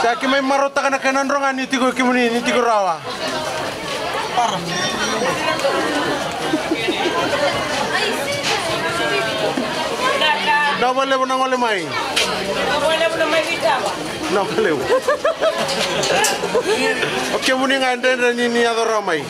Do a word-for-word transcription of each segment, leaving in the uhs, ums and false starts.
Sa keimami marautaka na kai Nadroga ni tiko kemuni, ni tiko rawa. Vinaka vakalevu na gole mai. Vinaka vakalevu. O kemuni ga e dredre ni, ni yaco rawa mai.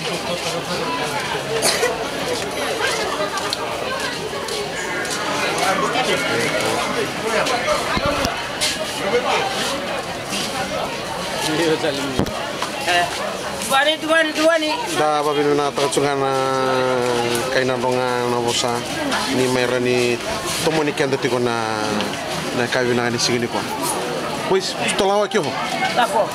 Duani, duani, duani. Da vavinavinakataka tu ga na kai Nadroga na vosa ni mai ra ni tomoni keda tiko na, na ka vinaka ni siga nikua. Pois, tola wa kio. Tako.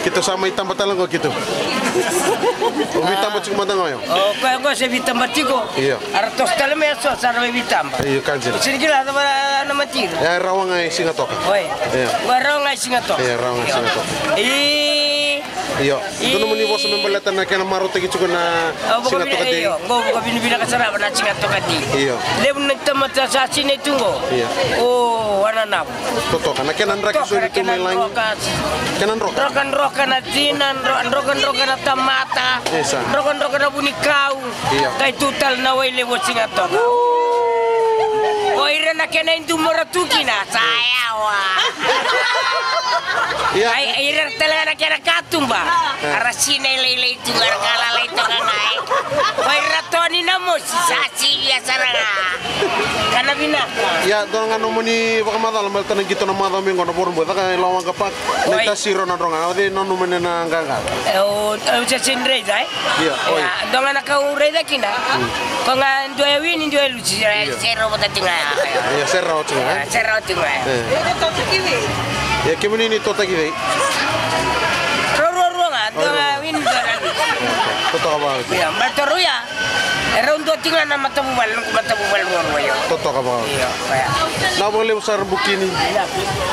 Keitou sa mai taba tale qo keitou. O veitaba tiko mada qo io. O koya qo se veitaba tiko. Io. Era toso tale mai eso sa ra mai veitaba. Io, ka dina. Sini kila cava na matira. E rawa ga e Sigatoka. Oi. Io. Qo e rawa ga e Sigatoka. Io, rawa ga e Sigatoka. I Io. Dua nomuni vosa me baleta na kena marautaki tiko na Sigatoka Day. Io, qo vakavinavinaka sara va na Sigatoka Day. Io. Levu na tamata sa sinai tu qo. Io. O ananavu. Totoka na kena draki soli tu mai lagi. Kena droka. Drokadroka na tina, dro-, drokadroka na tamata. Isa. Drokadroka na vunikau. Io. Kai tu tale na wai levu o Sigatoka. O ira na kena idumo ra tu kina sa yawa. Io. Ai, ira tale ga na kena katuba. Io. Era sinai lailai tu ga, era ka lalai toka ga e. O ira toa ni na mosi sa sivia sara ga. Kana vinaka. Ia, dua ga nomuni vakamacala baleta na qito na macawa mai qo na Vorobu, caka e Lawaqa Park. Na itasi rau Nadroga, o cei nanuma ni na qaqa? E, o, o se sini raica e? Ia, oi. Ia, dua ga na ka au raica kina. Ko ga dua e wini, dua e lusi. Ia. Se rau vata tiko ga. Ia, se rau tiko ga. Ia, se rau tiko ga. E. Ia, kemuni ni totaki cei? Rau ruarua ga, dua ga wini, dua ga lusi. Totoka vaka. Ia, baleta rau ia. E rau dua tiko ga na matavuvale, noqu matavuvale ruarua io. Totoka vaka. Io, koya. Na vakalevu sara Bukini.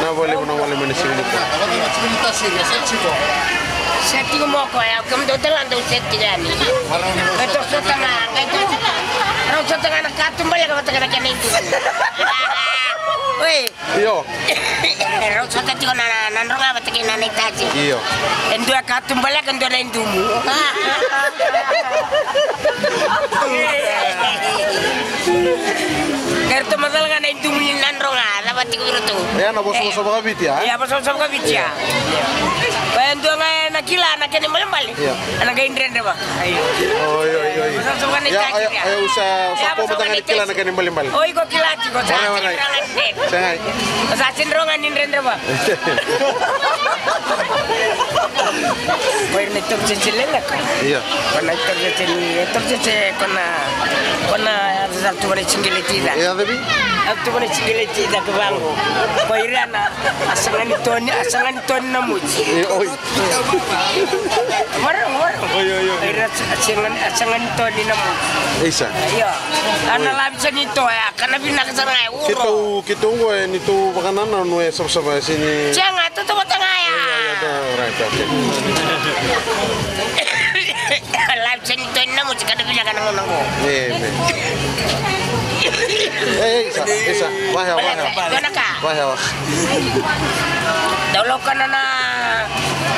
Na vakalevu na gole mai na siga nikua. Se tiko mo koya, kemudou tale ga dou se tiko yani. Qai toso sota ga, qai toso sota ga. Rau sota ga na katuba leqa vata kei na kena idumu. Oi. Io. Rau sota tiko na, na, Nadroga vata kei na, na itasi. Io. E dua e katuba leqa, e dua na idumu. Qai ratou macala ga na idumu ni Nadroga, cava tiko vei ratou. E, na vosavosa vakaviti, a? Ia, vosavosa vakaviti, a. Ia. E dua ga e na kila na kena ibalebale. Ia. Ena qai dredre va. Oi, oi, oi. Sa soka na itaki. Ia, ia, ia, au sa, au sa kua mada ga ni kila na kena ibalebale. O iko kila tiko, sa sini rawa ga ni dredre. Segai. Sa sini rawa ga ni dredre va. Ko ira na itorocece leleka. Ia. Ko na itorocece ni, itorocece ko na, ko na, sa tu va na siqeleti ca. Ia, cavi? A tu va na siqeleti ca ka vaqo. Ko ira na, a saga ni toni, a saga ni toni na moji. Ia, oi. Mara, mara. Oi, oi, oi. Ira sa, a sega ni, a sega ni toa ni na moji. Isa. Io. Ana lavi sa ni toa ya, kana vinaka sara ga e uro. Keitou, keitou qo e ni tou vakanananu e savasava e se ni. Sega, toto vata ga ya. Io, io, right, okay. Lavi sa ni toa ni na moji, kana vinaka na gauna qo. E, me. E, e, isa, isa, vahewa, vahewa. Dua na ka. Vahewa. Dau laukana na,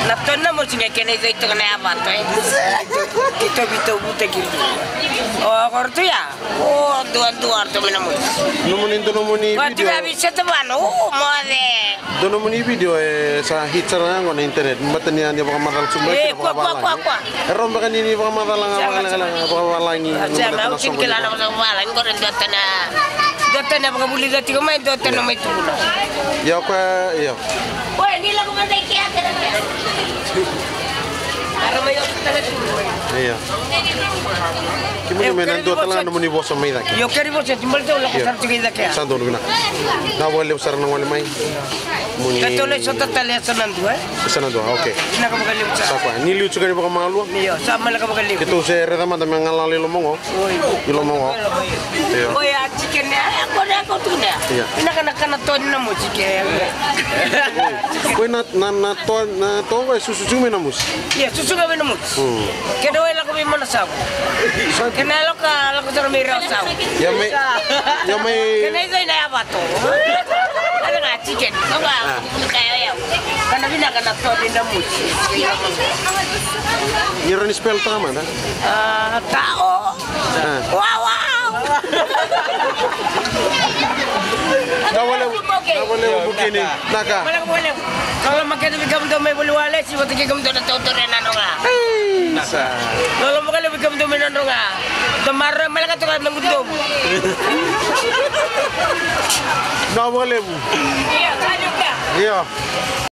na toni na moji ga kena icai toka na yavato, e. Keitou veitauvutaki. O, ko ratou ya. O, duadua ratou mai na moji. Nomuni, dua nomuni video. Ko tu ya vei seta vano, o, moce. Dua nomuni video e sa hit sara ga qo na internet. Mata ni a ni vakamacala tu mai kina vakavalagi. E, kua, kua, kua, kua. E rau beka ni ni vakamacala ga vakalekaleka, vakavalagi. Sega, au sini kila na vakavalagi, qori dua tani a, dua tani a vakavulica tiko mai, dua tani mai tukuna. Ia, o koya, ia. Oi, ni lako mada i kea, kea. Ara mai o tale tu. Ia. Kemuni me na dua tale ga nomuni vosa mai cake. Io, keri vosa, timbali tau lako sara tiko i cake. Sa donu vinaka. Na vakalevu sara na gole mai. Muni. Keitou lai sota tale e sa na dua, e? E sa na dua, okay. Vinaka vakalevu sara. Sa koya. Ni liu tiko ni vakamalua? Io, sa maleka vakalevu. Keitou se raica mada me galala i loma qo. Oi. I loma qo. Io. Oi, a chicken, e, e, ko, e, ko, Tukuna ya. Ia. Vinaka na kana toa ni namuci ke. Koi na, na, na toa, na toa qo e susu tiko mai namuci. Ia, susu ga mai namuci. Hmm. Keda wai lako mai Manasavu. Sa- Kena lako, lako tara mai Rewasavu. Ia mai, ia mai. Kena ica ina yavato. Ada ga chicken. Kava. Ah. Kaya ya. Kana vinaka na toa ni namuci. Ni rawa ni spell taka mada? Ah, tao. Ah. Wow, wow. Vinaka vakalevu, vinaka vakalevu Bukini. Naka. Vinaka vakalevu. Loloma kece vei kemudou mai Voliwale, se vata kei kemudou na tautauri e Nadroga. Ei, sa. Loloma vakalevu vei kemudou mai Nadroga. Dou maroroya mai lako toka na gudomu. Vinaka vakalevu. Io, sa ni uka. Io.